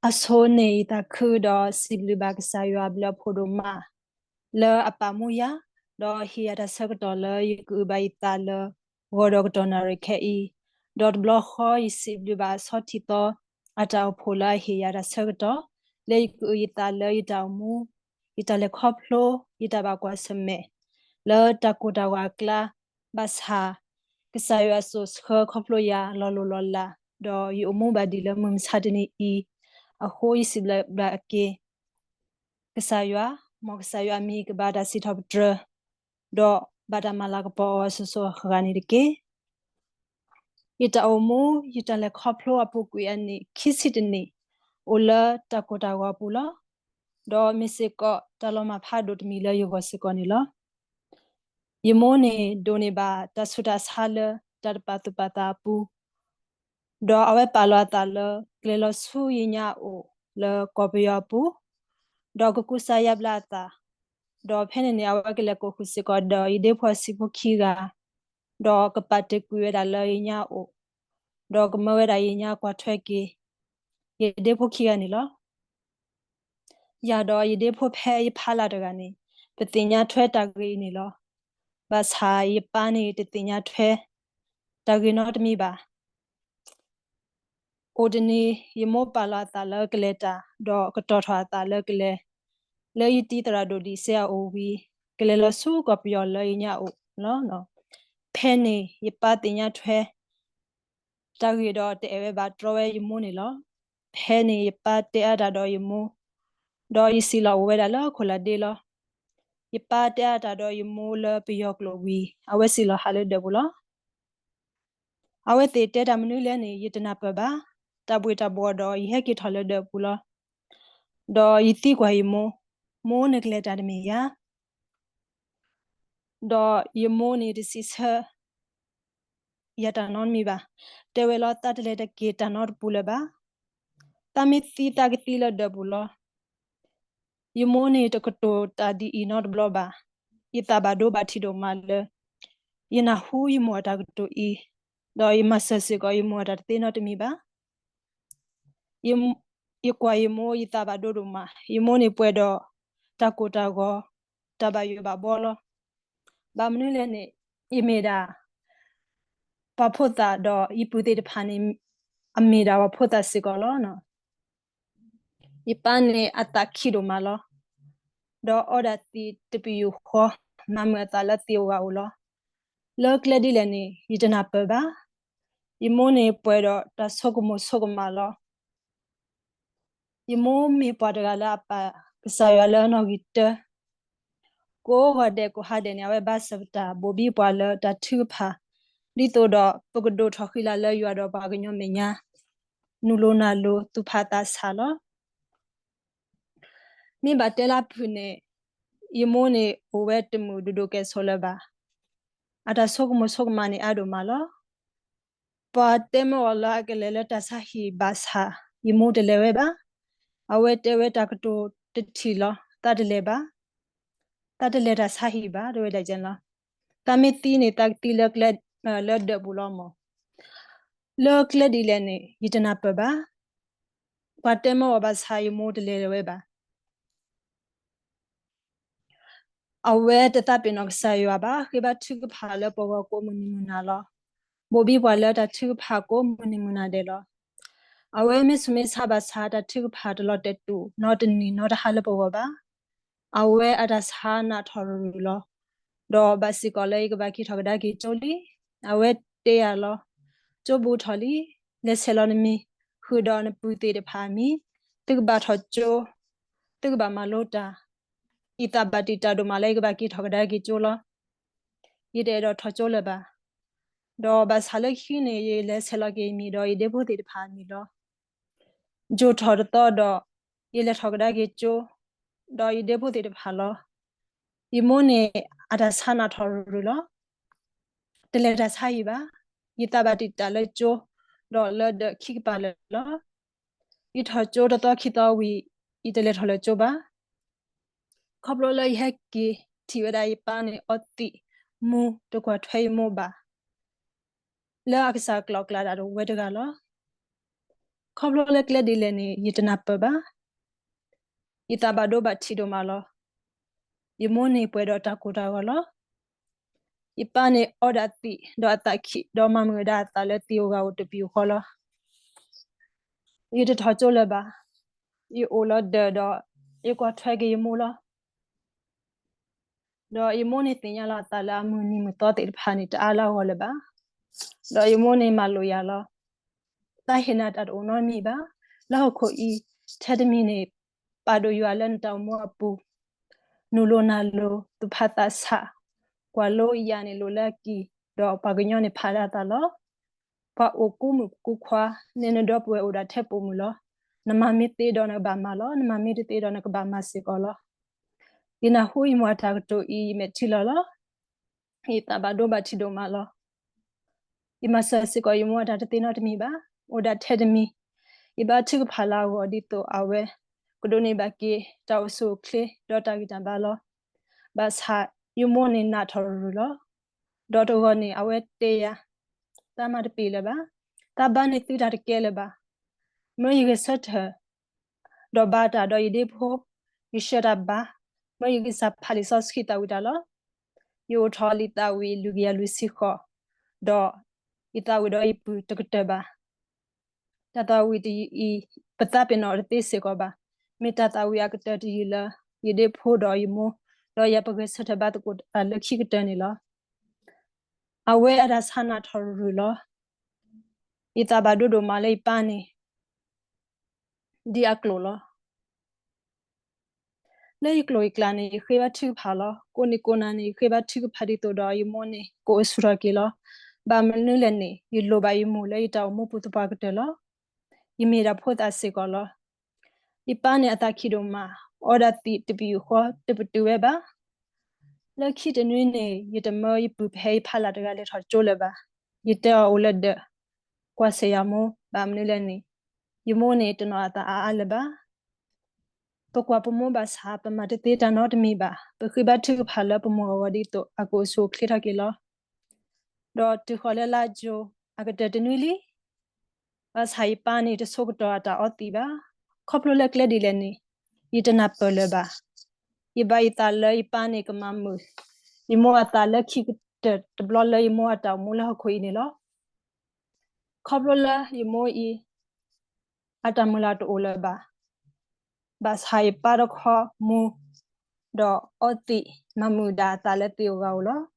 အဆိန့ၣ် ယသးခုဒီးစံးဘျုးဘၣ်ကစၢ်ယွၤအဘျုးအဖှိၣ်ဒိၣ်မး လၢအပာ်မူယၤ, ဒီးဟ့ၣ်ယၤတၢ်ဆၢကတီၢ်လၢယကအုၣ်ဘၣ်ယသးလၢ ဂီၤဒီးကတီၢ်နၣ်ရံၣ်ခဲအံၤ, ဒီးတဘျီဃီ ယစံးဘျုးဘၣ်အဆီထံသီ အတၢ်အိၣ်ဖှိၣ်လၢအဟ့ၣ်ယၤတၢ်ဆၢကတီၢ် လၢယကအုၣ်ယသးလၢယတၢ်အိၣ်မူ, ယတၢ်လဲၤခီဖျိ, ယတၢ်ဘၣ်ကွၢ်ဆၢၣ်မဲာ် လၢတၢ်ကိၢ်တၢ်ဂီၤအကျါ, ဘၣ်ဆၣ် ကစၢ်ယွၤစိာ်ဆှၢခီဖျိယၤလီၤလိၢ်လီၤလး, ဒီးယအိၣ်မူဘၣ်ဒံးလၢမုၢ်မဆါတနံၤအံၤ, အဃိယစံးဘျုးဘၣ်က့ၤ ကစၢ်ယွၤ, မ်ကစၢ်ယွၤအမံၤကဘၣ်တၢ်စံးထီၣ်ပတြၢၤ, ဒီးဘၣ်တၢ်မၤလၤကပီၤအီၤအစိၤစိၤအဃၣ်ဃၣ်န့ၣ်တက့ၢ်. ယတၢ်အိၣ်မူ ယတၢ်လဲၤခီဖျိအပူၤကွံာ်အနံၣ်ခံဆံတနံၣ်, အိၣ်လၢတၢ်ကိၢ်တၢ်ဂီၤအပူၤလီၤ. ဒီးမ့ၢ်စ့ၢ်ကီးတၢ်လီၤမၢ်ဖးဒိၣ်တမံၤလၢယဂီၢ်စ့ၢ်ကီးန့ၣ်လီၤ. ယမိၢ်န့ၣ်ဒိးန့ၢ်ဘၣ်တၢ်ဆူးတၢ်ဆါလၢတၢ်တပာ်သူၣ်ပာ်သးအပူၤ, ဒီးအဝဲပာ်လီၤအသးလၢကလဲၤလီၤဆူယညါအအိၣ်လၢကီၢ်ပယီၤအပူၤ, ဒီးကကူစါယါဘျါအသး, ဒီးဖဲန့ၣ်န့ၣ် အဝဲကလဲၤကိးဃုာ်စ့ၢ်ကီးဒီးယဒ့ဖိအဆံးဖိခံဂၤ, ဒီးကပာ်တ့ၢ်ကွံာ်ဝဲဒၣ်လၢယညါအအိၣ်, ဒီးကမၢဝဲဒၣ်ယညါကွၢ်ထွဲက့ၤ ယဒ့ဖိခံဂၤန့ၣ်လီၤ. ယၤဒီးယဒ့ဖိဖဲယဖးလၢ်တဂၤန့ၣ် ပသ့ၣ်ညါထွဲတၢ်ဂ့ၢ်အံၤန့ၣ်လီၤ. ဘၣ်ဆၣ်ယပၢ်န့ၣ်တသ့ၣ်ညါထွဲတၢ်ဂ့ၢ်နီတမံၤဘၣ်. အိၣ်တနံၤ ယမိၢ်ပာ်လီၤအသးလၢကလဲၤတၢ် ဒီးကတီၤထီၣ်အသးလၢကလဲၤ, လၢယတံၤသရၣ်ဒိၣ်ဒံးစ့အအိၣ်ဝံၤ ကလဲၤလီၤဆူကီၢ်ပယီၤလၢယညါအအိၣ်လီၤ. ဖဲန့ၣ် ယပၢ်သ့ၣ်ညါထွဲ တၢ်ဂ့ၢ်ဒီးတအဲၣ်ဝဲဘၣ်တြီဝဲယမိၢ်န့ၣ်လီၤ. ဖဲန့ၣ် ယပၢ်တဲအါတၢ်ဒီးယမိၢ်, ဒီးယစံၣ်လီၤအိၣ်ဝဲဒၣ်လၢခိၣ်လာ်ဒ့လီၤ. ယပၢ်တဲအါတၢ်ဒီးယမိၢ်လၢပယီၤကျိာ်ဝံၤ အဝဲစံၣ်လီၤဟးလၢဒၢးပူၤလီၤ. အဝဲသ့ၣ်တဲတၢ်မနုၤလဲၣ်န့ၣ် ယတနၢ်ပၢၢ်ဘၣ်. တၢ်ဘှ့ၣ်တၢ်ဘှီၣ်ဒီး ယဟဲက့ၤထီၣ်လၢဒၢးပူၤလီၤ. ဒီးယသံကွၢ်ယမိၢ်, မိၢ်နကလဲၤတၢ်တမ့ၢ်ဧါ. ဒီးယမိၢ်န့ၣ်တစံးဆၢယၤတၢ်နီတမံၤဘၣ်. တဲဝဲလီၤ သးတလဲၤတက့ၢ်တၢ်နီတပူၤလၢၤဘၣ်. သးမ့ၢ်သံသးကသံလၢဒၢးပူၤလီၤ. ယမိၢ်န့ၣ်တကတိၤတၢ်ဒ်အံၤနီတဘျီဘၣ်. ယသးဘၣ်ဒိဘၣ်ထံးဒိၣ်မးလၢ ယနၢ်ဟူယမိၢ်အတၢ်ကတိၤအံၤ, ဒီးယမၤစၢၤစ့ၢ်ကီးယမိၢ်အတၢ်တသ့နီတမံၤဘၣ်. ယကွၢ်ယမိၢ် ယသးဘၣ်ဒိဒိၣ်မး. ယမိၢ်န့ၣ်ပှဲၤဒီးတၢ်ကိၢ်တၢ်ဂီၤ, တၢ်ဘၣ်ယိၣ်ဘၣ်ဘှီလီၤ. ဘၣ်မနုၤလဲၣ်န့ၣ် ယမ့ၢ်ဒၣ်ပှၤဖိသၣ်ဒီး ယပုၢ်သ့ၣ်တဖၣ်န့ၣ် အမ့ၢ်ဒၣ်ပှၤဖိသၣ်စ့ၢ်ကီးလီၤ. ယပၢ်န့ၣ်အသးခံဒိၣ်မးလီၤ. ဒီးအီဒၣ်သံးတပယူာ်ဃီ, မၤမုာ်အသးလၢသံးအဂၤအိၣ်လီၤ. လၢကျဲဒ်လဲၣ်န့ၣ် ယတနၢ်ပၢၢ်ဘၣ်. ယမိၢ်န့ၣ်ပှဲၤဒီးတၢ်ဆိကမိၣ်ဆိကမးလီၤ. ယမိၢ်မ့ၢ်ပှၤတဂၤလၢအပာ်ကစၢ်ယွၤလၢအနီၣ်ဂံၢ်တၢ, ကိးဂီၤဒဲးကိးဟါဒဲးန့ၣ် အဝဲဘၣ်စၢၤပတၢ်ဘိးဘံပှၤလၢတၢ်ထုကဖၣ်, ဒ်သိးဒီးပကဒိၣ်ထီၣ်ဃံလၤလၢယွၤဒီးပှၤကညီမဲာ်ညါ, နုာ်လိၤနၢ်လိၤသူၣ်ဖးသးဆးလီၤ. မ့ၢ်ဘၣ်တဲလၢဖုၣ်န့ၣ် ယမိၢ်န့ၣ်အိၣ်ဝဲတမုာ်ဒိၣ်ဒိၣ်ကဲၣ်ဆိးလၢၤဘၣ်. အတၢ်ဆိကမိၣ်ဆိကမးန့ၣ်အါဒိၣ်မးလီၤ. ပှၤတဲမၢအီၤလၢအကလဲၤလၢတၢ်ဆါဟံၣ်ဘၣ်ဆၣ် ယမိၢ်တလဲၤဝဲဘၣ်. အဝဲတဲဝဲတၢ်ကတိၤတထံၣ်လီၤ. သးတလဲၤဘၣ်. သးတလဲၤတၢ်ဆါဟံၣ်ဘၣ် တဲဝဲဒၣ်ကဲလီၤ. သးမ့ၢ်သံန့ၣ် သးကသံလၢကျဲ လၢဒၢးပူၤလီၤမၢ်. လၢကျဲဒ်လဲၣ်န့ၣ် ယတနၢ်ပၢၢ်ဘၣ်. ပှၤတဲမၢအီၤဘၣ်ဆၣ် ယမိၢ်တလဲၤဝဲဘၣ်. အဝဲတသးပ့ၤနီၣ်ကစၢ်ယွၤဘၣ်, ဃ့ဘါထုကဖၣ်လၢပဂီၢ်ကိးမုၢ်နံၤမုၢ်နၤလီၤ. ဘိးဘံပှၤလၢတၢ်ထုကဖၣ်ကိးမုၢ်နံၤမုၢ်နၤဒဲးလီၤ. အဝဲမ့ၢ်ဆူးမ့ၢ်ဆါဘၣ်ဆၣ် တၢ်ထုကဖၣ်တလီၤတဲာ်တူာ်နီတနံၤနီတဟါလၢပဂီၢ်ဘၣ်. အဝဲအတၢ်ဆါနးထီၣ်ရူၤရူၤလီၤ. ဒီးဘၣ်စ့ၢ်ကီးလၢယကဘၣ်က့ၤထီၣ်ကဒါက့ၤကၠိလံ. အဝဲတဲယၤလီၤ, ကၠိဘူးထီၣ်လံ, လဲၤဆဲးလီၤနမံၤ, ဃုာ်ဒီးနပုၢ်သ့ၣ်တဖၣ်အမံၤ, သုကဘၣ်ထီၣ်ကၠိ, သုကဘၣ်မၤလိတၢ်. ယသးဘၣ်တံာ်တာ်ဒိၣ်မးလၢယကဘၣ်က့ၤထီၣ်ကဒါက့ၤကၠိလီၤ. ယတအဲၣ်ဒိးထီၣ်ကၠိလၢၤဘၣ်. ဒီးဘၣ်ဆၣ်လၢခံန့ၣ် ယလဲၤဆဲးလီၤက့ၤယမံၤဒီးယဒ့ဖိသ့ၣ်တဖၣ်အမံၤလီၤ. ကၠိထီၣ်တသီဒီး ယလဲၤထီၣ်ကဒါက့ၤကၠိ, ဒီးယဒ့ဖိသ့ၣ်တဖၣ်လီၤ. ယမိၢ်န့ၣ် အတၢ်ဆါနးထီၣ်ရူၤရူၤလီၤ. တလဲၤတၢ်ဆါဟံၣ်ဘၣ်. ယသးဘၣ်တံာ်တာ်လၢကၠိ, ဒီးလၢဒၢးခံကပၤလၢာ်လီၤ. ယထီၣ်ကၠိတသီခံသီဝံၤ, ယတလဲၤထီၣ်လၢကၠိဘၣ်. ခီဖျိလၢယဟဲက့ၤထံၣ်ဝဲဒၣ်ယပၢ်န့ၣ်အီသံး, မူတကွၢ်ထွဲယမိၢ်ဘၣ် လၢအကစၢ်ကျိာ်အကျါဒၣ်တဝဲတဂၤလီၤ. ခီဖျိလၢကျဲဒ်လဲၣ်န့ၣ် ယတနၢ်ပၢၢ်ဘၣ်. ယသးဘၣ်ဒိဘၣ်ထံးဒိၣ်မးလီၤ. ယမိၢ်န့ၣ်ပှဲၤဒီးတၢ်ကိၢ်တၢ်ဂီၤလီၤ. ယပၢ်န့ၣ်အီဒၣ်သံးဒီးအသးခံး ဒီးမၤမုာ်ဒၣ်အသးလၢသံးဧိၤဂၤဧိၤတပံၤဃီလီၤ. ယတထီၣ်ကၠိလၢၤဘၣ်. ယအိၣ်လီၤဒၢးဒီး ယကွၢ်ထွဲက့ၤယမိၢ်လီၤ. ဒီးယမိၢ်န့ၣ်သ့ၣ်ညါလီၤအသးလၢအမုၢ်နံၤမုၢ်သီသ့ၣ်တဖၣ်န့ၣ် တအါလၢအဂီၢ်လၢၤဘၣ်. ဒီးယမိၢ်န့ၣ်မၤလိာ်ယၤလီၤ. တၢ်ဟ့ၣ်နၤတၢ်တအိၣ်နီတမံၤဘၣ်. လၢဟီၣ်ခိၣ်အံၤ ထဲတမံၤန့ၣ် ပာ်ဒိၣ်ယွၤလၢနတၢ်အိၣ်မူအပူၤ, နုာ်လိၤနၢ်လိၤ, သူၣ်ဖးသးဆး, ကွၢ်လိယၤန့ၣ်လိၤလၢအကံၢ်, ဒီးပှၤကညီန့ၣ်ဖးဒၣ်သးလီၤ. ပှၤအိၣ်ကူမုၣ်ကူခွါ, နဲနဒီပုၢ်ဝဲၢ်အိၣ်ဒၣ်ထဲပိာ်မုၣ်လီၤ. နမၤမ့ၢ်သ့ဒီးနကဘၣ်မၤလီၤ, နမၤမ့ၢ်တသ့ဒီးနကဘၣ်မၤစ့ၢ်ကီးလီၤ. ယနၢ်ဟူယမိၢ်အတၢ်ကတိၤအံၤ ယမဲာ်ထံလီၤလီၤ. ယသးဘၣ်ဒိဘၣ်ထံးဒိၣ်မးလီၤ. ယမၤစၢၤစ့ၢ်ကီးယမိၢ်အတၢ်တသ့နီတမံၤဘၣ်. အိၣ်ဒၣ်ထဲတမံၤ, ယဘါထုကဖၣ်လၢအဂီၢ်ဒ်သိးအဝဲ ကဒိးန့ၢ်ဘၣ်က့ၤ တၢ်အိၣ်ဆူၣ်အိၣ်ချ့ ဒီးတၢ်ဂံၢ်တၢ်ဘါလီၤ. ဘၣ်ဆၣ်ယမိၢ်န့ၣ်နးထီၣ်ရူၤရူၤလီၤ. ဒီးတဂီၢ်န့ၣ် အဝဲတဲယၤ, သးမၤတပ့ၤလၢၤဘၣ်. သးဘါန့ၣ်သုတၢ်တကဲလၢၤဘၣ်. မၢယဂဲၤဆၢထၢၣ် ဒီးဘါတၢ်ဒီးယဒ့ဖိ, ယဆှၢတၢ်ဘါ, မၢယကစၢ်ဖးလံာ်စီဆှံသးဝံၣ်တၢ်လီၤ. ယအိၣ်ထီၣ်လံာ်သးဝံၣ်လွံၢ်ကယၤလွံၢ်ဆံဃိး, ဒီးယသးဝံၣ်ဒီးယပုၢ်တကတၢၢ်ဘၣ်. တၢ်သးဝံၣ်တယုၢ်အံၤ ပသးပ့ၤနီၣ်တသ့စ့ၢ်ကီးဘၣ်. မ့ၢ်တၢ်သးဝံၣ်အကတၢၢ်တယုၢ်လၢ ယဒ့ဖိဒီးယမိၢ်, ဒီးယၤပဂဲၤဆၢထၢၣ်ဘါသကိးတၢ်လၢခံကတၢၢ်န့ၣ်လီၤ. အဝဲအတၢ်ဆါနးထီၣ်ရူၤရူၤလီၤ. ယသးဘၣ်ဒိဒိၣ်မးလၢယပၢ်န့ၣ် ဒ်အကျိာ်လီၤ. လၢယကျိာ်ယကျါန့ၣ် ယဃ့ဘါထုကဖၣ်လီၤ. ကိးနံၤကိးနၤန့ၣ် ယဃ့ဘါထုကဖၣ်ဒ်သိးဒီးယမိၢ်န့ၣ် ကအိၣ်ဆူၣ်ထီၣ်က့ၤလီၤ. ဘၣ်မနုၤလဲၣ်န့ၣ် ယလိၣ်ဘၣ်ယမိၢ်လၢယတၢ်အိၣ်မူပူၤသပှၢ်ကတၢၢ်လီၤ. ယမ့ၢ်ဒၣ်ဖိသၣ်စ့ၢ်ကီးလီၤ. ယပၢ်န့ၣ်အသးခံးဒိၣ်မး, အီဒၣ်သံးတပံၤဃီတပတုာ်ဝဲဘၣ်. လၢခံတနွံန့ၣ် ယတမၢယပုၢ်ဖဲယဖးလၢ်တဂၤလဲၤထီၣ်ကၠိလၢၤဘၣ်. ယတဲအီၤအိၣ်လၢဒၢး, ကွၢ်ဆၢၣ်ယၤမိၢ်, ဘၣ်မနုၤလဲၣ်န့ၣ် ယမိၢ်န့ၣ်တနီၣ်အသးအါအါလၢၤဘၣ်. ပကွၢ်ပမိၢ်ဘၣ်ဆၣ် ပမၤတသ့တၢ်နီတမံၤဘၣ်. ပဃ့ဘါထုကဖၣ်လၢပမိၢ်အဂီၢ်ဒ်သိးအကအိၣ်ဆူၣ်အိၣ်ချ့ထီၣ်က့ၤလီၤ. ဒီးတုၤဃီၤလၢလါကၠိ အကတၢၢ်တနွံလံ. ဘၣ်ဆၣ်ယပၢ်န့ၣ်တဆိကတီၢ်အတၢ်အီသံးဘၣ်. ခီဖျိလၢကျဲဒ်လဲၣ်န့ၣ် ယတနၢ်ပၢၢ်လၢၤဘၣ်. ယဘၣ်ယသးလၢယပၢ်န့ၣ်ကမၤမုာ် ယမိၢ်အသးလၢခံကတၢၢ်တဘျီလၢယမိၢ်အတၢ်အိၣ်မူလၢဟီၣ်ခိၣ်အံၤန့ၣ်လီၤ. ခီဖျိလၢယမိၢ်အံၤ အတၢ်မုၢ်လၢ်တအိၣ်လၢၤဘၣ်. ဘၣ်ဆၣ်ယပၢ်တခီမူ ဒီးအီသံးမၤမုာ်ဒၣ်အသးလၢသံးဧိၤဂၤဧိၤလီၤ.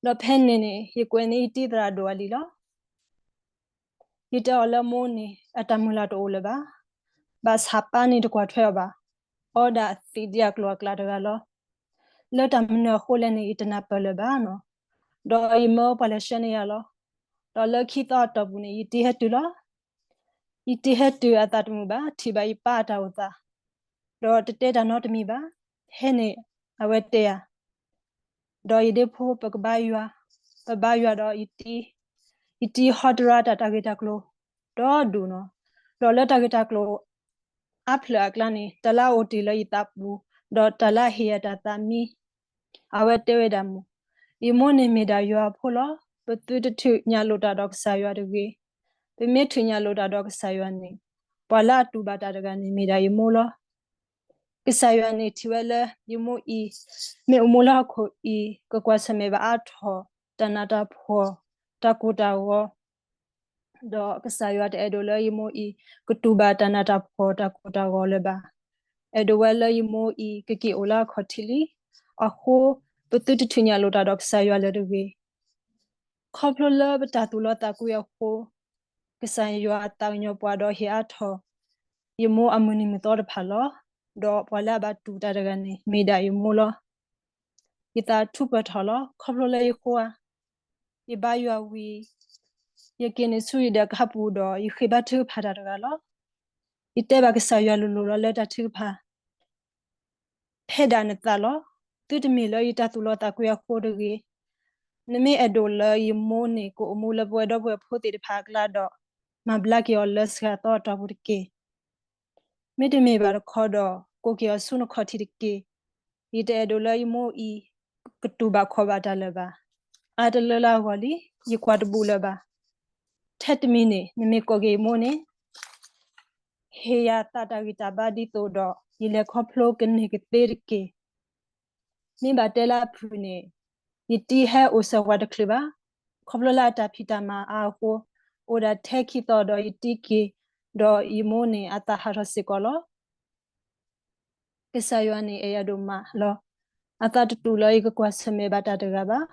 ဒီးဖဲန့ၣ်န့ၣ် ယကွဲးန့ၢ်ယတံၤသရၣ်ဒိၣ်အလံာ်လီၤ. ယတဲအီၤလၢမိၢ်န့ၣ် အတၢ်မုၢ်လၢ်တအိၣ်လၢၤဘၣ်. ဘၣ်ဆၣ်ပၢ်န့ၣ်တကွၢ်ထွဲအီၤဘၣ်. အီဒၣ်သံးဒ်အကျိာ်အကျါတဂၤလီၤ. လၢတၢ်မနုၤအဃိလဲၣ်န့ၣ် ယတနၢ်ပၢၢ်လၢၤဘၣ်နီၤ. ဒီးယမၢပှၤလဲၤဆှၢန့ၢ်ယၤလီၤ. ဒီးလၢခံသီအတီၢ်ပူၤန့ၣ် ယတံၤဟဲတုၤလီၤ. ယတံၤဟဲတုၤအသးတမုာ်ဘၣ်, ထံၣ်ဘၣ်ယပၢ်အတၢ်အိၣ်သး, ဒီးတတဲတၢ်နီတမံၤဘၣ်. ဖဲန့ၣ် အဝဲတဲယၤ, ဒီးယဒ့ဖိ ပကဘါယွၤ, ပဘါယွၤဒီး ယတံၤဟီတရါတၢ်တၢ်ဂ့ၢ်တၢ်ကျိၤ ဒီဒူၣ်နီၤ. ဒီးလၢတၢ်ဂ့ၢ်တၢ်ကျိၤအါဖျၢၣ်အကျါန့ၣ် တၢ်လၢအအိၣ်တ့ၢ်လၢယသးပူၤ, ဒီးတၢ်လၢအဟ့ၣ်ယၤတၢ်သးမံ, အဝဲတဲဝဲဒၣ်မူ, ယမိၢ်န့ၣ်မ့ၢ်ဒၣ်ယွၤအဖိလီၤ. ပသုတထုးညၣ်လိာ်တၢ်ဒီးကစၢ်ယွၤတဂ့ၤ. ပမ့ၢ်ထုးညၣ်လိာ်တၢ်ဒီးကစၢ်ယွၤန့ၣ် ပှၤလၢအတူၢ်ဘၣ်တၢ်တဂၤန့ၣ် မ့ၢ်ဒၣ်ယမိၢ်လီၤ. ကစၢ်ယွၤန့ၣ်ထံၣ်ဝဲလၢယမိၢ်အံၤ မ့ၢ်အိၣ်မူလၢဟီၣ်ခိၣ်အံၤ ကကွၢ်ဆၢၣ်မဲာ်ဘၣ်အါထီၣ် တၢ်နးတၢ်ဖှီၣ် တၢ်ကိၢ်တၢ်ဂီၤ, ဒီးကစၢ်ယွၤတအဲၣ်ဒိးလၢယမိၢ်အံၤ ကတူၢ်ဘၣ်တၢ်နးတၢ်ဖှီၣ်တၢ်ကိၢ်တၢ်ဂီၤလၢၤဘၣ်. အဲၣ်ဒိးဝဲလၢယမိၢ်အံၤ ကက့ၤအိၣ်လၢအခီၣ်ထံးလံ. အဃိ ပသုတထုးညၣ်လိာ်တၢ်ဒီးကစၢ်ယွၤလၢၤတဂ့ၤ. ခီဖျိလၢပတၢ်သူၣ်လီသးကွံအဃိ ကစၢ်ယွၤအသးကညီၤပှၤဒီးဟ့ၣ်အါထီၣ် ယမိၢ်အမုၢ်နံၤမုၢ်သီတဖၣ်လီၤ. ဒီးပှၤလၢအဘၣ်တူၢ်တၢ်တဂၤန့ၣ် မ့ၢ်ဒၣ်ယမိၢ်လီၤ. ယသးထူးပၢၢ်ထီၣ်လီၤ. ခီဖျိလၢယဃိဧါ, ယဘါယွၤဝံၤ ယက့ၤန့ၢ်ဆူယဒၢးကဟၣ်ပူၤဒီး ယဃ့ဘါထုကဖၣ်တၢ်တဂၤလီၤ. ယတဲဘၣ်ကစၢ်ယွၤလိၤလိၤလီၤလၢတၢ်ထုကဖၣ် ဖဲဒၣ်နသးလီၤ. သုတမ့ၢ်လၢယတၢ်သူၣ်လီသးကွံအဃိတဂ့ၤ. နမ့ၢ်အဲၣ်ဒိးလၢယမိၢ်န့ၣ် ကအိၣ်မူလၢပဝဲဒီပုၢ်ဝဲၢ်ဖိသ့ၣ်တဖၣ်အကျါဒီး မၤဘျါက့ၤအီၤလၢစှၤသီအတီၢ်ပူၤတက့ၢ်. မ့တမ့ၢ်ဘၣ်တခီဒီး ကိးက့ၤအီၤဆူနခီၣ်ထံးတက့ၢ်. ယတအဲၣ်ဒိးလၢယမိၢ်အံၤ ကတူၢ်ဘၣ်ခီၣ်ဘၣ်တၢ်လၢၤဘၣ်. အါတလၢလၢအဂီၢ်လံ ယကွၢ်တဘူးလၢၤဘၣ်. ထဲတမံၤန့ၣ် နမ့ၢ်ကိးက့ၤယမိၢ်န့ၣ် ဟ့ၣ်ယၤသးတၢ်ဂံၢ်တၢ်ဘါဒ်သိးဒီး ယလဲၤခီဖျိကန့ၢ်ကသ့တက့ၢ်. မ့ၢ်ဘၣ်တဲလၢအဖုၣ်န့ၣ် ယတံၤဟဲအိၣ်စၢၤပှၤတချုးဘၣ်. ခီဖျိလၢအတၢ်ဖံးတၢ်မၤအါအဃိ, အိၣ်ဒၣ်ထဲခံသီဒီးယတံၤက့ၤ, ဒီးယမိၢ်န့ၣ်အသးဟးထီၣ်စ့ၢ်ကီးလီၤ. ကစၢ်ယွၤန့ၣ်အဲၣ်ယၤဒိၣ်မးလီၤ. အသးတတူၢ်လၢယကကွၢ်ဆၢၣ်မဲာ်ဘၣ်တၢ်တဂၤဘၣ်.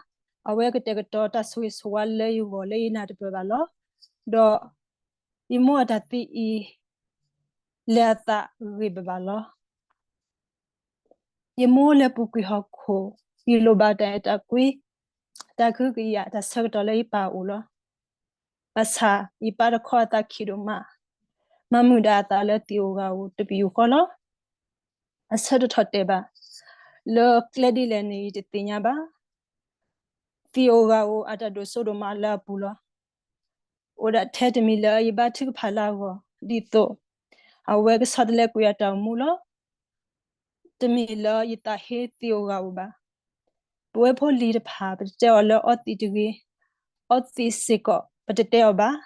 အဝဲကတဲာ်ကတီၤတၢ်ဆိၣ်ဂ့ၤဆိၣ်ဝါလၢယဂီၢ်လၢယနၢ်တပၢၢ်ဘၣ်လီၤ. ဒီးယမိၢ်အတၢ်သံအံၤ လဲၤအသးဂ့ၤဘၣ်ဘၣ်လီၤ. ယမိၢ်လၢပူၤကွံာ်ဟီၣ်ခိၣ်, ယလိၣ်ဘၣ်တၢ်အဲၣ်တၢ်ကွံ, တၢ်ကဟုကယာ်, တၢ်ဆၢကတီၢ်လၢယပၢ်အအိၣ်လီၤ. ဘၣ်ဆၣ်ယပၢ်တခီအသးခံးဒိၣ်မး, မၤမုာ်ဒၣ်အသးလၢသံၣ်အိၣ်ဂၤအိၣ်တပယူာ်ဃီလီၤ. အဆၢတထီၣ်တဲာ်ဘၣ်, လၢကျဲဒ်လဲၣ်န့ၣ် ယတသ့ၣ်ညါဘၣ်. သံၣ်အိၣ်ဂၤအိၣ်အတၢ်ဒိၣ်စိဒိၣ်မးလၢအပူၤလီၤ. အိၣ်ဒၣ်ထဲတမံၤလၢယဘါထုကဖၣ်လၢအဂီၢ်, ဒ်သိး အဝဲကဆီတလဲကွံာ်အတၢ်အိၣ်မူလီၤ. တမ့ၢ်လၢယသးဟ့သံၣ်အိၣ်ဂၤအိၣ်ဘၣ်. ပဝဲဖိလံၤတဖၣ် ပတတဲအီၤလၢအီသံးတဂ့ၤ, အီသံးစ့ၢ်ကီး ပတတဲအီၤဘၣ်.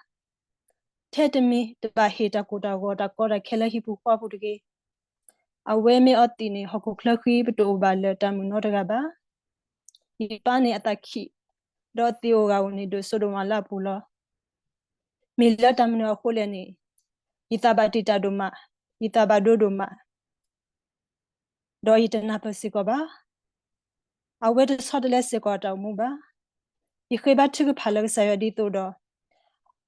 ထဲတမံၤ တဘၣ်ဟ့ၣ်တၢ်ကိၢ်တၢ်ဂီၤ တၢ်ကီတၢ်ခဲလၢဟံၣ်ပူၤဃီပူၤတဂ့ၤ. အဝဲမ့ၢ်အီသံးန့ၣ် ဟီၣ်ခိၣ်ချၢဃံ ပတအိၣ်ဘၣ်လၢတၢ်မုာ်နီတဂၤဘၣ်. ယပၢ်န့ၣ်အသးခံး, ဒီးသံၣ်အိၣ်ဂၤအိၣ်န့ၣ် ဒိၣ်စိဒိၣ်မးလၢအပူၤလီၤ. မ့ၢ်လၢတၢ်မနုၤအဃိလဲၣ်န့ၣ်, ယသးဘၣ်တံာ်တာ်ဒိၣ်မး, ယသးဘၣ်ဒိဒိၣ်မး, ဒီးယတနၢ်ပၢၢ်စ့ၢ်ကီးဘၣ်. အဝဲတဆီတလဲစ့ၢ်ကီးအတၢ်အိၣ်မူဘၣ်. ယဃ့ဘါထုကဖၣ်လၢကစၢ်ယွၤဒ်သိးဒီး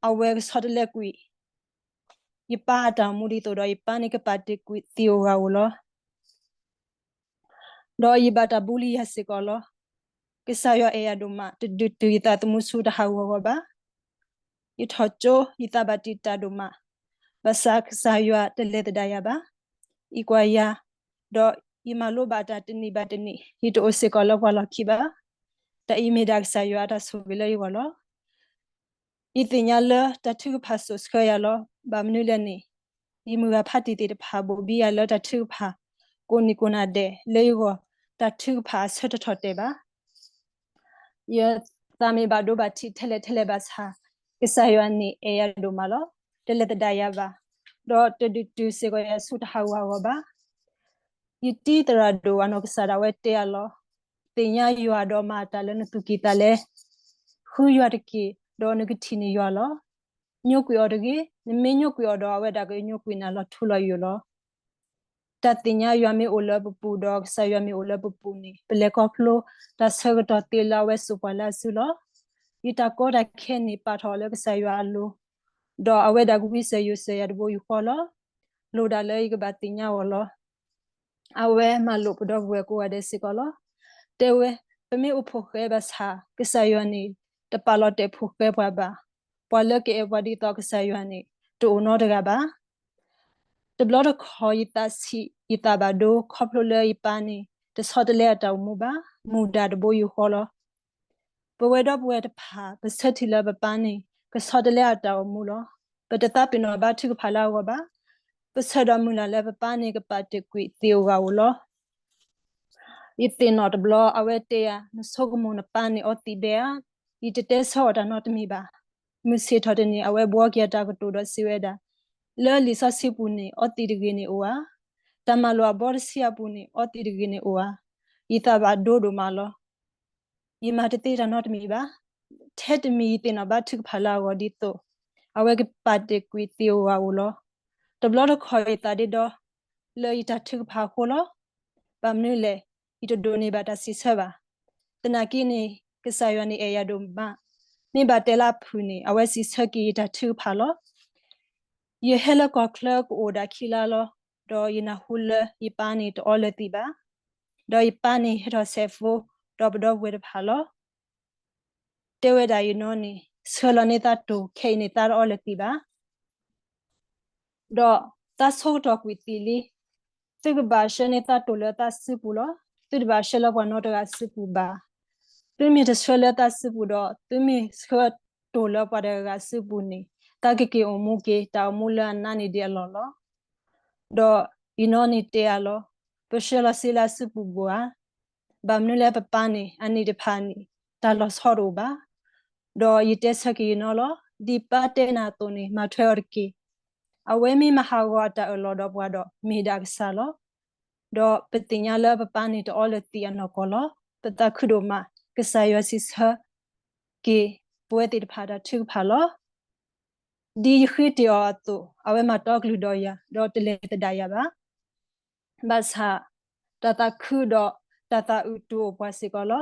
အဝဲကဆီတလဲကွံာ် ယပၢ်အတၢ်အိၣ်မူဒ်သိးဒီး ယပၢ်န့ၣ်ကပာ်တ့ၢ်ကွံာ်သံၣ်အိၣ်ဂၤအိၣ်လီၤ. ဒီးယဘၣ်တၢ်ဘူးလံယၤစ့ၢ်ကီးလီၤ. ကစၢ်ယွၤအဲၣ်ယၤဒိၣ်မး, တဒုးတုၤယသးသမူဆူတၢ်ဟးဂူာ်ဟးဂီၤဘၣ်. ယထီၣ်ကၠိ, ယသးဘၣ်တံာ်တာ်ဒိၣ်မး, ဘၣ်ဆၣ်ကစၢ်ယွၤတလဲၤသဒၣ်ယၤဘၣ်. ယကွၢ်ယၤ, ဒီးယမၤလိဘၣ်တၢ်တနံၤဘၣ်တနံၤ, ယတအိၣ်စ့ၢ်ကီးလၢပှၤလီၢ်ခံဘၣ်. တၢ်အံၤမ့ၢ်ဒၣ်ကစၢ်ယွၤအတၢ်ဆိၣ်ဂ့ၤလၢယဂီၢ်လီၤ. ယသ့ၣ်ညါလၢတၢ်ထုကဖၣ်စိာ်ဆှၢယၤလီၤ. ဘၣ်မနုၤလဲၣ်န့ၣ်, ယမုၢ်ဂၤဖးတံၢ်သ့ၣ်တဖၣ် ဘိၣ်ဘံယၤလၢတၢ်ထုကဖၣ် ကိးနံၤကိးနၤဒဲး, လၢယဂီၢ် တၢ်ထုကဖၣ်အဆၢတထီၣ်တဲာ်ဘၣ်. ယသးမ့ၢ်ဘၣ်ဒိဘၣ်ထံးထဲလဲၣ်ထဲလဲၣ်ဘၣ်ဆၣ်, ကစၢ်ယွၤန့ၣ်အဲၣ်ယၤဒိၣ်မးလီၤ. တလဲၤသဒၣ်ယၤဘၣ်, ဒီးတဒုးတုၤစ့ၢ်ကီးယၤဆူတၢ်ဟးဂူာ်ဟးဂီၤဘၣ်. ယတံၤသရၣ်ဒိၣ်အနီၢ်ကစၢ်ဒၣ်ဝဲတဲယၤလီၤ. သ့ၣ်ညါယွၤဒီးမၤတၢ်လၢနသူၣ်ကံၢ်သးလဲ, ဃုယွၤတက့ၢ်, ဒီးနကထံၣ်န့ၢ်ယွၤလီၤ. ညိကွံာ်အီၤတဂ့ၤ, နမ့ၢ်ညိကွံာ်အီၤဒီး အဝဲဒၣ်ကညိကွံာ်နၤလီၤထူလီၤယိာ်လီၤ. တၢ်သ့ၣ်ညါယွၤမ့ၢ်အိၣ်လၢပပူၤဒီးကစၢ်ယွၤမ့ၢ်အိၣ်လၢပပူၤန့ၣ် ပလဲၤခီဖျိတၢ်ဆၢကတီၢ်သ့လၢအဝဲစိာ်ပှၤလၢအစုလီၤ. ယတၢ်ကီတၢ်ခဲန့ၣ်ပာ်ထီၣ်အီၤလၢကစၢ်ယွၤအလိၤ, ဒီးအဝဲဒၣ်ကဝံစၢၤယိၤစၢၤယၤတဘိယူၢ်ဃီလီၤ. လိၣ်ဒၣ်လၢယကဘၣ်သ့ၣ်ညါအီၤလီၤ. အဝဲမၤလိာ်ပဒီပုၢ်ဝဲၢ်ကိးဂၤဒဲးစ့ၢ်ကီးလီၤ. တဲဝဲ, ပမ့ၢ်အိၣ်ဖိၣ်ဃဲဘၣ်ဆၣ် ကစၢ်ယွၤန့ၣ် တပာ်လီၤတဲာ်ဖိၣ်ဃဲပှၤဘၣ်. ပှၤလၢကအဲၣ်ပှၤဒ်သိးကစၢ်ယွၤန့ၣ် တအိၣ်နီတဂၤဘၣ်. တဘျီတခီၣ်ယသးဆံး ယသးဘၣ်ဒိ ခီဖျိလၢယပၢ်န့ၣ် တဆီတလဲအတၢ်အိၣ်မူဘၣ်, မူဒါတဘိယူၢ်ဃီလီၤ. ပဝဲဒီပုၢ်ဝဲၢ်တဖၣ် ပဆၢထံၣ်လၢပပၢ်န့ၣ် ကဆီတလဲအတၢ်အိၣ်မူလီၤ. ပတသးပ့ၤနီၣ်ဘါထုကဖၣ်လၢအဂီၢ်ဘၣ်. ပဆၢဒီးမုၢ်လၢ်လၢပပၢ်န့ၣ် ကပာ်တ့ၢ်ကွံာ်သံၣ်အိၣ်ဂၤအိၣ်လီၤ. ယသ့ၣ်နီၣ်တဘျီ အဝဲတဲယၤ, နဆိကမိၣ်နပၢ်န့ၣ်အီသံးဘဲဧါ. ယတတဲဆၢအီၤတၢ်နီတမံၤဘၣ်. မုၢ်ဆ့ၣ်ထီၣ်တနံၤ အဝဲဘှီက့ၤအတၢ်ကတိၤဒီးစံးဝဲဒၣ်, လၢလံာ်စီဆှံပူၤန့ၣ် အီသံးတဂ့ၤန့ၣ်အိၣ်ဧါ. တၢ်မၤလိာ်အဘီတဆံအပူၤန့ၣ် အီသံးတဂ့ၤန့ၣ်အိၣ်ဧါ. ယသးဘၣ်ဒိဒိၣ်မးလီၤ. ယမၤတသ့တၢ်နီတမံၤဘၣ်. ထဲတမံၤယသ့ၣ်နီၣ်ဘါထုကဖၣ်လၢအဂီၢ်ဒ်သိး အဝဲကပာ်တ့ၢ်ကွံာ်သံၣ်အိၣ်ဂၤအိၣ်လီၤ. တဘျီတခီၣ်ယသးဒ့ဒီ လၢယတၢ်ထုကဖၣ်အဃိလီၤ. ဘၣ်မနုၤလဲၣ်, ယတဒိးန့ၢ်ဘၣ်တၢ်စံးဆၢဘၣ်. သနာ်က့န့ၣ် ကစၢ်ယွၤန့ၣ်အဲၣ်ယၤဒိၣ်မး. မ့ၢ်ဘၣ်တဲလၢအဖုၣ်န့ၣ် အဝဲစံးဆၢက့ၤယတၢ်ထုကဖၣ်လီၤ. ယဟဲလၢကီၢ်ချၢကအိၣ်ဒၣ်ခံလါလီၤ. ဒီးယနၢ်ဟူလၢယပၢ်န့ၣ်တအီလၢၤသံးဘၣ်. ဒီးယပၢ်န့ၣ်ဟဲထီၣ်ဆဲးဖိ ဒီးပဒီပုၢ်ဝဲၢ်တဖၣ်လီၤ. တဲဝဲဒၣ်ယနီၢ်န့ၣ် ဆှၢလီၤန့ၢ်သးတိၢ်, ခဲအံၤန့ၣ်သးတအီလၢၤသံးဘၣ်. ဒီးသးဆိကတီၢ်ကွံာ်သံးလံ. သုကဘၣ်ဆှၢန့ၢ်သးတိၢ်လၢသးစုပူၤလီၤ. သုတဘၣ်ဆှၢလၢပှၤနီတဂၤစုပူၤဘၣ်. သုမ့ၢ်တဆှၢလၢသးစုပူၤဒီး သုမ့ၢ်ဆှၢတိၢ်လၢပှၤတဂၤဂၤစုပူၤန့ၣ် သးကက့ၤအိၣ်မူက့ၤ တၢ်အိၣ်မူလၢအနါန့ၢ်ဒံးအလီၢ်လီၤ. ဒီးယနီၢ်န့ၣ်တဲအီၤလီၤ. ပဆှၢလီၤစ့လၢအစုပူၤဘၣ်ဧါ. ဘၣ်မနုၤလဲၣ်ပပၢ်န့ၣ် အနံၣ်တဖၣ်န့ၣ် တၢ်လီၤဆီတအိၣ်ဘၣ်. ဒီးယတဲဆၢက့ၤယနီၤလီၤ. ဒ်ပၢ်တဲနၤအသိးန့ၣ် မၤထွဲအီၤတက့ၢ်. အဝဲမ့ၢ်မၤဟးဂီၤအတၢ်အၢၣ်လီၤဒီးပှၤဒီး မ့ၢ်ဒၣ်အကစၢ်လီၤ. ဒီးပသ့ၣ်ညါလၢပပၢ်န့ၣ်တအီလၢၤသံးအနီၢ်ကီၢ်လီၤ. ပသးခုဒိၣ်မး ကစၢ်ယွၤစံးဆၢက့ၤ ပဝဲသ့ၣ်တဖၣ်တၢ်ထုကဖၣ်လီၤ. ဒ်ယဃ့တ့ၢ်အီၤအသိး အဝဲမၤတီကလုၢ်ဒီးယၤ ဒီးတလဲၤသဒၣ်ယၤဘၣ်. ဘၣ်ဆၣ် တၢ်သးခုဒီးတၢ်သးအုးတူၢ်အိၣ်ပှၤစ့ၢ်ကီးလီၤ.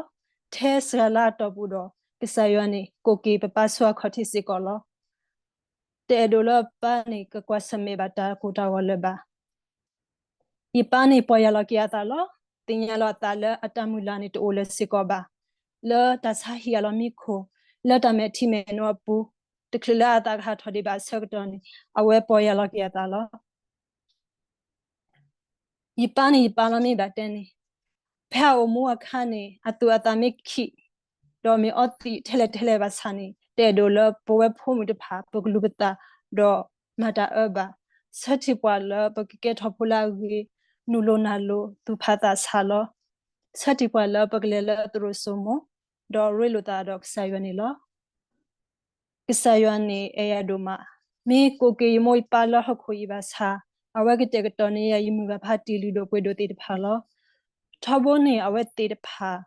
ထဲစှၤလၢအတီၢ်ပူၤဒီး ကစၢ်ယွၤန့ၣ် ကိးက့ၤပပၢ်ဆူအခီၣ်ထံးစ့ၢ်ကီးလီၤ. တအဲၣ်ဒိးလၢပၢ်န့ၣ် ကကွၢ်ဆၢၣ်မဲာ်ဘၣ်တၢ်ကိၢ်တၢ်ဂီၤလၢၤဘၣ်. ယပၢ်န့ၣ်ပီၢ်ယၢ်လီၤက့ၤအသးလီၤ. သ့ၣ်ညါလီၤအသးလၢအတၢ်မုၢ်လၢ်န့ၣ်တအိၣ်လၢၤစ့ၢ်ကီးဘၣ်. လၢတၢ်ဆါဟံၣ်အလီၢ်မံခိၣ်, လၢတၢ်မဲာ်ထံမဲာ်နိအပူၤ, တချုးလၢအသးကဟးထီၣ်ဒံးဘၣ်အဆၢကတီၢ်န့ၣ် အဝဲပီၢ်ယၢ်လီၤက့ၤအသးလီၤ. ယပၢ်န့ၣ်ယပၢ်လီၤမ့ၢ်ဘၣ်တဲန့ၣ်, ဖဲအအိၣ်မူအခါန့ၣ် အသူၣ်အသးမ့ၢ်ခံး ဒီးမ့ၢ်အီသံးထဲလဲၣ်ထဲလဲၣ်ဘၣ်ဆၣ်န့ၣ် တအဲၣ်ဒိးလၢပဝဲဖိမုၣ်တဖၣ် ပကလူၤပသးဒီးမၤတၢ်အၢဘၣ်. ဆၢထံၣ်ပှၤလၢပကကဲထီၣ်ဖိလၢအဂ့ၤ, နုာ်လီၤနၢ်လီၤ သူၣ်ဖးသးဆးလီၤ. ဆၢထံၣ်ပှၤလၢပကလဲၤလၢသရိာ်စိမိၤ, ဒီးရ့လိာ်သးဒီးကစၢ်ယွၤန့ၣ်လီၤ. ကစၢ်ယွၤန့ၣ်အဲၣ်ယၤဒိၣ်မး, မ့ၢ်ကိးက့ၤယမိၢ်ယပၢ်လၢဟီၣ်ခိၣ်အံၤဘၣ်ဆၣ်, အဝဲကတဲာ်ကတီၤန့ၢ်ယၤယမုၢ်ဂၤဖးတံၢ်လုၢ်ဒိၣ်ပှ့ၤဒိၣ်သ့ၣ်တဖၣ်လီၤ. ထီဘိန့ၣ် အဝဲသ့ၣ်တဖၣ်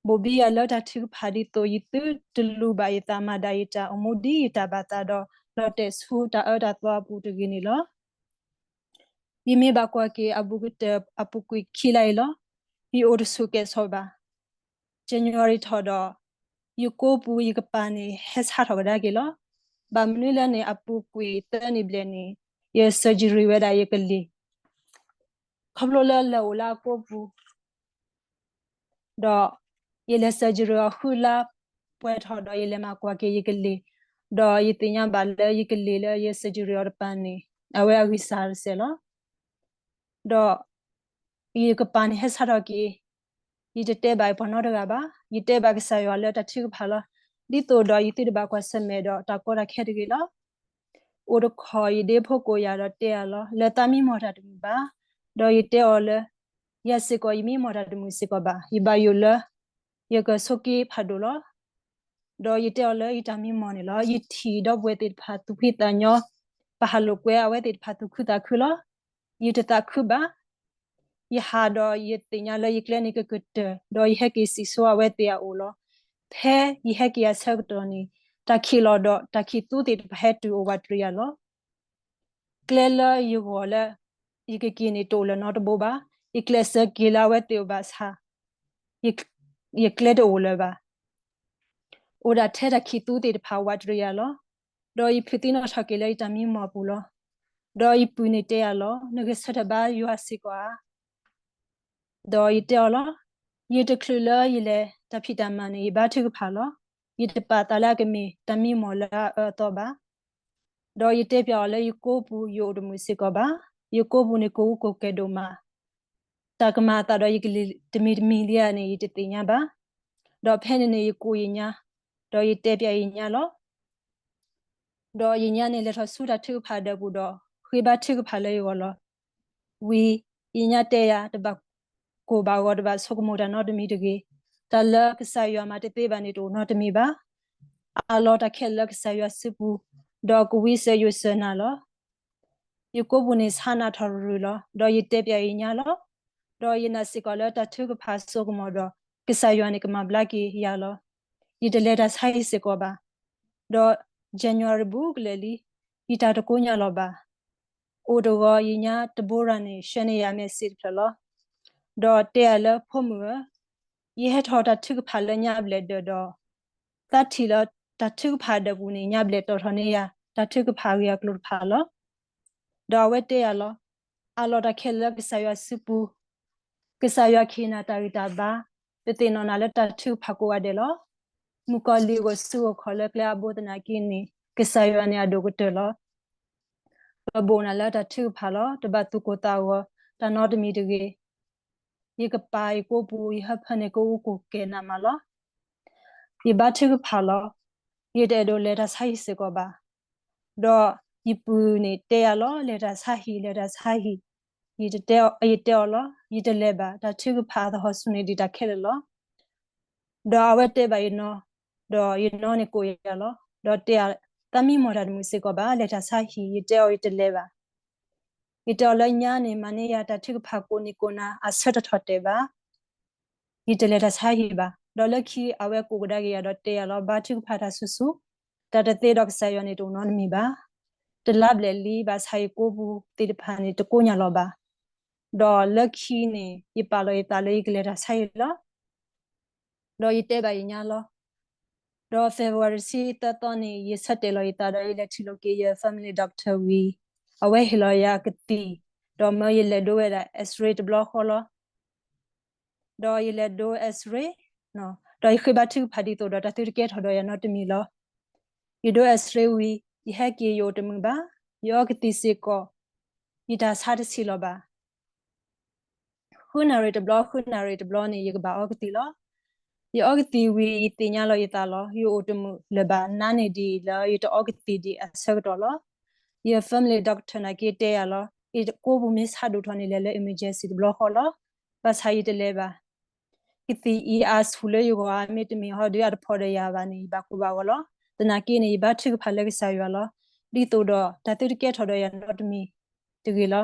ဘိၣ်ဘံယၤလၢတၢ်ထုကဖၣ်ဒ်သိး ယသုတလူၤဘၣ်ယသးမၤဒၣ်ယတၢ်အိၣ်မူဒ်ယတၢ်ဘၣ်သးဒီး လီၤတဲာ်ဆူတၢ်အၢတၢ်သီအပူၤတဂ့ၤန့ၣ်လီၤ. ယမ့ၢ်ဘၣ်ကွၢ်က့ၤအဘူးကတၢၢ်အပူၤကွံာ်ခံလါအံၤလီၤ. ယအိၣ်တဆူၣ်ကဲၣ်ဆိးဘၣ်. January ထီၣ်ဒီး ယကိးပူၤယကပၤန့ၣ် ဟဲဆါထီၣ်ကဒါက့ၤလီၤ. ဘၣ်မနုၤလဲၣ်န့ၣ် အပူၤကွံာ်သၢနံၣ်ဘျဲၣ်န့ၣ် ယ surgery ဝဲဒၣ်ယကလံၤ, ခီဖျိလၢလဲၤအိၣ်လၢအကိးပူၤ ဒီးယလဲၤ surgery အီၤဃုလါပှဲၤထီၣ်ဒီး ယလဲၤမၤကွၢ်က့ၤယကလံၤ, ဒီးယသ့ၣ်ညါဘၣ်လၢယကလံၤလၢယ surgery အီၤတပၤန့ၣ် အဝဲအဂံၢ်စၢ်တစဲးလီၤ. ဒီးယကပၤန့ၣ်ဟဲဆါထီၣ်က့ၤ, ယတတဲဘၣ်ပှၤနီတဂၤဘၣ်. ယတဲဘၣ်ကစၢ်ယွၤလၢတၢ်ထုကဖၣ်လီၤ. ဒ်သိးဒီးယသုတဘၣ်ကွၢ်ဆၢၣ်မဲာ်ဒီးတၢ်ကီတၢ်ခဲတဂ့ၤလီၤ. အိၣ်တခီ ယဒ့ဖိကိးယၤဒီးတဲယၤလီၤ, လၢသးမံမီၢ်တၢ်တမုာ်ဘၣ်. ဒီးယတဲအီၤလၢ ယၤစ့ၢ်ကီးယမံမီၢ်တၢ်တမုာ်စ့ၢ်ကီးဘၣ်. ယဘၣ်ယိၣ်လၢ ယကဆိးက့ဖးဒိၣ်လီၤ. ဒီးယတဲအီၤလၢယတၢ်မံမီၢ်န့ၣ်လီၤ. ယထံၣ်ဒီပုၢ်ဝဲၢ်သ့ၣ်တဖၣ်သူၣ်ဖှံသးညီ, ပဟးလိာ်ကွဲအဝဲသ့ၣ်တဖၣ်သူၣ်ခုသးခုလီၤ. ယတသးခုဘၣ်. ယဟးဒီးယသ့ၣ်ညါလၢယကျဲန့ၣ်ကကတၢၢ်, ဒီးယဟဲက့ၤစံၣ်စိၤအဝဲသ့ၣ်အအိၣ်လီၤ. ဖဲယဟဲက့ၤအဆၢကတီၢ်န့ၣ် တၢ်ခံးလီၤဒီးတၢ်ခံးသူသ့ၣ်တဖၣ်ဟဲတုၤအိၣ်ဝးတရံးယၤလီၤ. ကျဲလၢယဂီၢ်လၢ ယကက့ၤန့ၣ်တအိၣ်လၢၤနီတဘိဘၣ်. ယကျဲးစၢးက့ၤလၢအဝဲသ့ၣ်အိၣ်ဘၣ်ဆၣ်, ယကျဲတအိၣ်လၢၤဘၣ်. အိၣ်ဒၣ်ထဲတၢ်ခံးသူသ့ၣ်တဖၣ်ဝးတရံးယၤလီၤ. ဒီးယဖုးသံနီၣ်ထီၣ်က့ၤလၢယတၢ်မံမီၢ်အပူၤလီၤ. ဒီးယပုၢ်န့ၣ်တဲယၤလီၤ, နဂဲၤဆၢထၢၣ်ဘါယွၤစ့ၢ်ကီးဧါ. ဒီးယတဲအီၤလီၤ, ယတချုးလၢယလဲၤတၢ်ဖံးတၢ်မၤန့ၣ် ယဘါထုကဖၣ်လီၤ. ယတပာ်သးလၢအကမ့ၢ်တၢ်မံမီၢ်လၢအအၢအသီဘၣ်. ဒီးယတဲပျးအီၤလၢယကိးပူၤယအိၣ်တမုာ်စ့ၢ်ကီးဘၣ်. ယကိးပူၤန့ၣ်ကိးအူကိးကဲၤဒိၣ်မး. တၢ်ကမၤအသးဒီးယကလံၤတမံၤတမံၤလံဧါန့ၣ် ယတသ့ၣ်ညါဘၣ်. ဒီးဖဲန့ၣ်န့ၣ်ယကိးယညါ, ဒီးယတဲပျးယညါလီၤ. ဒီးယညါန့ၣ်လဲၤထီၣ်ဆူတၢ်ထုကဖၣ်ဒၢးပူၤဒီး ဃ့ဘါထုကဖၣ်လၢယဂီၢ်လီၤ. ဝံၤယညါတဲယၤ တဘၣ်ကိၢ်ဘၣ်ဂီၤ တဘၣ်ဆိကမိၣ်တၢ်နီတမံၤတဂ့ၤ. တၢ်လၢကစၢ်ယွၤမၤတသ့ဘၣ်န့ၣ်တအိၣ်နီတမံၤဘၣ်. အးလီၤတၢ်ခဲလၢာ်လၢကစၢ်ယွၤစုပူၤ, ဒီးကဝံစၢၤယိးစၢၤနၤလီၤ. ယကိးပူၤန့ၣ်ဆါနၤထီၣ်ရုၢ်လီၤ. ဒီးယတဲပျးယညါလီၤ. ဒီးယနာ်စ့ၢ်ကီးလၢတၢ်ထုကဖၣ်ဆိကမိၣ်ဒီး ကစၢ်ယွၤန့ၣ်ကမၤဘျါက့ၤယၤလီၤ. ယတလဲၤတၢ်ဆါဟံၣ်စ့ၢ်ကီးဘၣ်. ဒီး January ဘူးကလဲာ်လံ, ယတၢ်တကိညၢ်လီၤဘၣ်. အိၣ်တဂီၤယညါတဘိရၤန့ၣ် ဆှၢန့ၢ်ယၤ message တဖျၢၣ်လီၤ. ဒီးတဲယၤလၢဖိမုၣ်ဧၢ, ယဟဲထီၣ်တၢ်ထုကဖၣ်လၢညါဘျဲၣ်ဒၢးဒီး သးထံၣ်လၢတၢ်ထုကဖၣ်ဒၢးပူၤန့ၣ် ညါဘျဲၣ်တီၣ်ထီၣ်န့ၢ်ယၤ တၢ်ထုကဖၣ်အဂ့ၢ်အကျိၤတဖၣ်လီၤ. ဒီးအဝဲတဲယၤလီၤ, အးလီၤတၢ်ခဲလၢာ်လၢကစၢ်ယွၤစုပူၤ, ကစၢ်ယွၤကဟ့ၣ်နၤတၢ်ဂံၢ်တၢ်ဘါ, ပသ့ၣ်နီၣ်နၤလၢတၢ်ထုကဖၣ်ကိးဂၤဒဲးလီၤ. မုၣ်ကီၤလံၢ်အိၣ်ဆူၣ်အိၣ်ခီၣ်လၢကျဲအဘိသနာ်က့န့ၣ် ကစၢ်ယွၤန့ၣ်အဒိၣ်ကတၢၢ်လီၤ. ပဘိၣ်နၤလၢတၢ်ထုကဖၣ်လီၤ. တဘၣ်သူၣ်ကိၢ်သးဂီၤတၢ်နီတမံၤတဂ့ၤ. ယကပာ်ယကိးပူၤ ယဟၢဖၢန့ၣ် ကအိၣ်ကိၢ်ကဲၤနးမးလီၤ. ယဘါထုကဖၣ်လီၤ. ယတအဲၣ်ဒိးလဲၤတၢ်ဆါဟံၣ်စ့ၢ်ကီးဘၣ်. ဒီးယပုၢ်န့ၣ်တဲယၤလီၤ, လဲၤတၢ်ဆါဟံၣ်, လဲၤတၢ်ဆါဟံၣ်. ယတဲအီၤလီၤ, ယတလဲၤဘၣ်, တၢ်ထုကဖၣ်အသဟီၣ်ဆူၣ်န့ၣ်ဒံးတၢ်ခဲလၢာ်လီၤ. ဒီးအဝဲတဲဘၣ်ယနီၢ်, ဒီးယနီၢ်န့ၣ်ကိးယၤလီၤ. ဒီးတဲ, တၢ်မံမီၢ်တၢ်တမုာ်စ့ၢ်ကီးဘၣ်, လဲၤတၢ်ဆါဟံၣ်, ယတဲအီၤယတလဲၤဘၣ်. ယတဲအီၤလၢညါန့ၣ် မၤန့ၢ်ယၤတၢ်ထုကဖၣ်ကိးနံၤကိးနၤ အဆၢထီၣ်ထီၣ်တဲာ်ဘၣ်, ယတလဲၤတၢ်ဆါဟံၣ်ဘၣ်. ဒီးလၢခံအဝဲကိးကဒါက့ၤယၤဒီးတဲယၤလီၤ, ဘါထုကဖၣ်တၢ်ဆူၣ်ဆူၣ်, တၢ်တသ့ဒီးကစၢ်ယွၤန့ၣ်တအိၣ်နီတမံၤဘၣ်. တလါဘျဲၣ်လံ ဘၣ်ဆၣ်ယကိာ်ပူၤသ့ၣ်တဖၣ်န့ၣ် တကိညၢ်လီၤဘၣ်. ဒီးလၢခံန့ၣ် ယပာ်လီၤယသးလၢယကလဲၤတၢ်ဆါဟံၣ်လီၤ. ဒီးယတဲဘၣ်ယညါလီၤ. ဒီး February တဆံသၢသီန့ၣ် ယဆၢတဲာ်လီၤယသးဒီးယလဲၤထံၣ်လိာ်က့ၤယ family doctor ဝံၤ, အဝဲဟ့ၣ်လီၤယၤကသံၣ်, ဒီးမၢယလဲၤဒိဝဲဒၣ် X-ray တဘျီဃီလီၤ. ဒီးယလဲၤဒိ X-ray, ဒီးယဃ့ဘါထုကဖၣ်ဒ်သိးဒီးတၢ်သုတကဲထီၣ်ဒီးယၤနီတမံၤလီၤ. ယဒိ X-ray ဝံၤ, ယဟဲက့ၤယအိၣ်တမုာ်ဘၣ်, ယအီကသံၣ်စ့ၢ်ကီး, ယတၢ်ဆါတဆံးလီၤဘၣ်. ဃုနၣ်ရံၣ်တဘျီ ဃုနၣ်ရံၣ်တဘျီန့ၣ် ယကဘၣ်အီကသံၣ်လီၤ. ယအီကသံၣ်ဝံၤ ယသ့ၣ်ညါလီၤယသးလီၤ. ယအိၣ်တမုာ်လၢၤဘၣ်နၤန့ၣ်ဒ်အံၤလၢယတအီကသံၣ်ဒံးအဆၢကတီၢ်လီၤ. ယ family doctor နာ်က့တဲယၤလီၤ. ယကိာ်ပူၤမ့ၢ်ဆါဒိၣ်ထီၣ်န့ၣ် လဲၤလၢ emergency တဘျီဃီလီၤ. ဘၣ်ဆၣ်ယတလဲၤဘၣ်. ကသံၣ်အံၤအါဆူၣ်လၢယဂီၢ်ဧါ, မ့တမ့ၢ်ဟီဒီးအတဖီၣ်ဒီးယၤဘၣ်န့ၣ် ယဘၣ်ကိၢ်ဘၣ်ဂီၤလီၤ. သနာ်က့န့ၣ် ယဘါထုကဖၣ်လၢကစၢ်ယွၤလီၤ. ဒ်သိးဒီးတၢ်သုတကဲထီၣ်ဒီးယၤနီတမံၤတဂ့ၤလီၤ.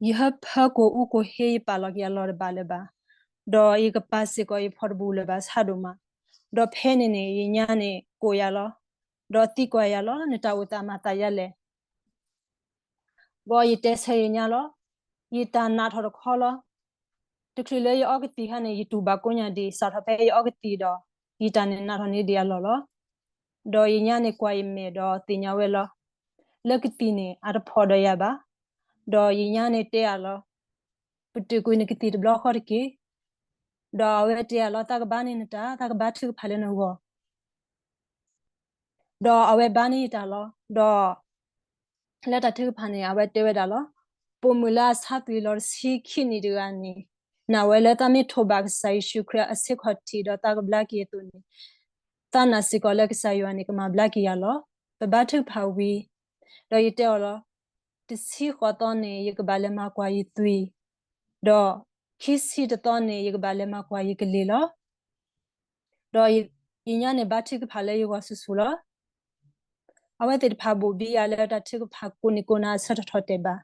ယဟၢဖၢကိာ်အူကိာ်ဟ့ ယပာ်လီၤက့ၤအလီၢ်တဘၣ်လၢၤဘၣ်. ဒီးယကပၤစ့ၢ်ကီးယဖီၣ်တဘူးလၢၤဘၣ်ဆါဒိၣ်မး. ဒီးဖဲန့ၣ်န့ၣ် ယညါန့ၣ်ကိးယၤလီၤ. ဒီးသံကွၢ်ယၤလီၤ, နတၢ်အိၣ်သးမၤသးယါလဲၣ်. ဘီယတဲဆၢယညါလီၤ. ယတၢ်နးထီၣ်တခီလီၤ. တချုးလၢယအီကသံၣ်ဟါန့ၣ် ယတူၢ်ဘၣ်ကိညၢ်ဒံး, စးထီၣ်ဖဲယအီကသံၣ်ဒီး ယတၢ်န့ၣ်နးထီၣ်န့ၢ်ဒံးအလီၢ်လီၤ. ဒီးယညါန့ၣ်ကွၢ်ယမဲာ်ဒီးသ့ၣ်ညါဝဲလီၤ. လၢကသံၣ်န့ၣ် အတဖီၣ်ဒီးယၤဘၣ်. ဒီးယညါန့ၣ်တဲအလီၤ, ပတုာ်ကွံာ်နကသံၣ်တဘျီဃီတက့ၢ်. ဒီးအဝဲတဲအလီၤ, သးကဘါန့ၢ်နတၢ်, သးကဘါထုကဖၣ်လၢနဂီၢ်. ဒီးအဝဲဘါန့ၢ်ယတၢ်လီၤ. ဒီး လၢတၢ်ထုကဖၣ်န့ၣ် အဝဲတဲဝဲဒၣ်လီၤ. ပိာ်မုၣ်လၢအဆါသွံၣ်လီၤတဆံခံနံၣ်တဂၤန့ၣ် နာ်ဝဲလၢသးမ့ၢ်ထိးဘၣ်ကစၢ်ယ့ၣ်ၡူးခရံာ်အဆ့ခီၣ်ထံး ဒီးသးကဘျါက့ၤအသိးန့ၣ်, သးနာ်စ့ၢ်ကီးလၢကစၢ်ယွၤန့ၣ် ကမၤဘျါက့ၤယၤလီၤ. ပဘါထုကဖၣ်ဝံၤ, ဒီးယတဲအီၤလီၤ. တဆံဃိးသီန့ၣ် ယကဘၣ်လဲၤမၤကွၢ်ယသွံၣ်, ဒီးခံဆံတသီန့ၣ် ယကဘၣ်လဲၤမၤကွၢ်ယကလံၤလီၤ. ဒီးယညါန့ၣ်ဘါထုကဖၣ်လၢယဂီၢ်ဆူၣ်ဆူၣ်လီၤ. အဝဲသ့ၣ်တဖၣ်ဘိၣ်ဘံယၤလၢတၢ်ထုကဖၣ်ကိးနံၤကိးနၤအဆၢထီၣ်ထီၣ်တဲာ်ဘၣ်.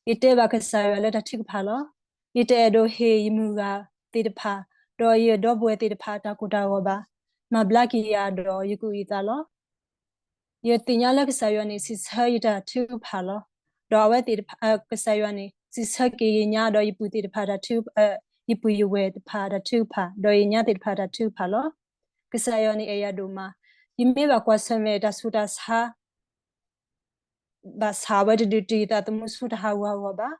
ယတဲဘၣ်ကစၢ်ယွၤလၢတၢ်ထုကဖၣ်လီၤ. ယတအဲၣ်ဒိးဟ့ၣ်ယမုၢ်ဂၤသ့ၣ်တဖၣ်, ဒီးယဒီပုၢ်ဝဲၢ်သ့ၣ်တဖၣ်အတၢ်ကိၢ်တၢ်ဂီၤဘၣ်. မၤဘျါက့ၤယၤဒီးယကအုၣ်ယသးလီၤ. ယသ့ၣ်ညါလၢကစၢ်ယွၤန့ၣ် စံးဆၢယတၢ်ထုကဖၣ်လီၤ. ဒီးအဝဲသ့ၣ်တဖၣ်, ကစၢ်ယွၤန့ၣ် စံးဆၢက့ၤယညါဒီးယပုၢ်သ့ၣ်တဖၣ်တၢ်ထု, ယပုၢ်ယဝဲၢ်တဖၣ်တၢ်ထုကဖၣ်, ဒီးယညါသ့ၣ်တဖၣ်တၢ်ထုကဖၣ်လီၤ. ကစၢ်ယွၤန့ၣ်အဲၣ်ယၤဒိၣ်မး. ယမ့ၢ်ဘၣ်ကွၢ်ဆၢၣ်မဲာ်တၢ်ဆူးတၢ်ဆါ ဘၣ်ဆၣ်အဝဲတဒုးတုၤယသးသမူဆူတၢ်ဟးဂူာ်ဟးဂီၤဘၣ်.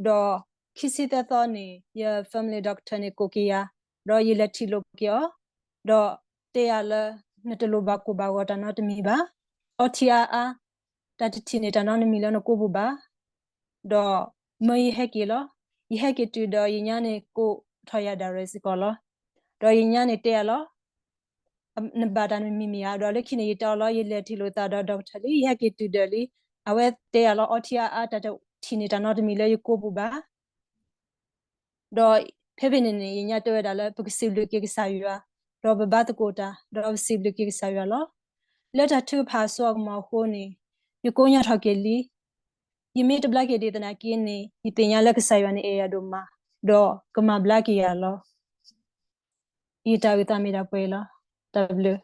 ဒီးခံဆံသၢသီန့ၣ် ယ family doctor န့ၣ်ကိးက့ၤယၤ, ဒီးယလဲၤထံၣ်လိာ်က့ၤအီၤ, ဒီးတဲယၤလၢ နတလိၣ်ဘၣ်ကိၢ်ဘၣ်ဂီၤတၢ်နီတမံၤဘၣ်. အီထံအါအါ, တၢ်တထံၣ်န့ၢ်တၢ်နီတမံၤလၢနကိာ်ပူၤဘၣ်. ဒီးမၢယဟဲက့ၤလီၤ. ယဟဲက့ၤတုၤဒီးယညါန့ၣ်ကိးထီၣ်ယၤ direct စ့ၢ်ကီးလီၤ. ဒီးယညါန့ၣ်တဲယၤလီၤ. နဘၣ်တၢ်မံၤမံၤဧါ, ဒီးလၢခံန့ၣ် ယတဲအီၤလီၤ, ယလဲၤထံၣ်လိာ်သးဒီး doctor လံ, ယဟဲက့ၤတုၤဒီးလံ. အဝဲတဲယၤလီၤ, အီထံအါအါ, တၢ်တထံၣ်န့ၢ်တၢ်နီတမံၤလၢယကိာ်ပူၤဘၣ်. ဒီးဖဲဖဲန့ၣ်န့ၣ် ယညါတဲဝဲဒၣ်လၢ ပကစံးဘျုးက့ၤကစၢ်ယွၤ, ဒီးပဘါသကိးတၢ်, ဒီးပစံးဘျုးက့ၤကစၢ်ယွၤလီၤ. လၢတၢ်ထုကဖၣ်အစိအကမီၤအဃိန့ၣ် ယကိညါထီၣ်က့ၤလံ. ယမ့ၢ်တဘျါက့ၤဒံးသနာ်က့န့ၣ် ယသ့ၣ်ညါလၢကစၢ်ယွၤန့ၣ်အဲၣ်ယၤဒိၣ်မး, ဒီးကမၤဘျါက့ၤယၤလီၤ. ယတၢ်အုၣ်သးမ့ၢ်ဒၣ်ပှဲၤအံၤလီၤ. တၢ်ဘျုး.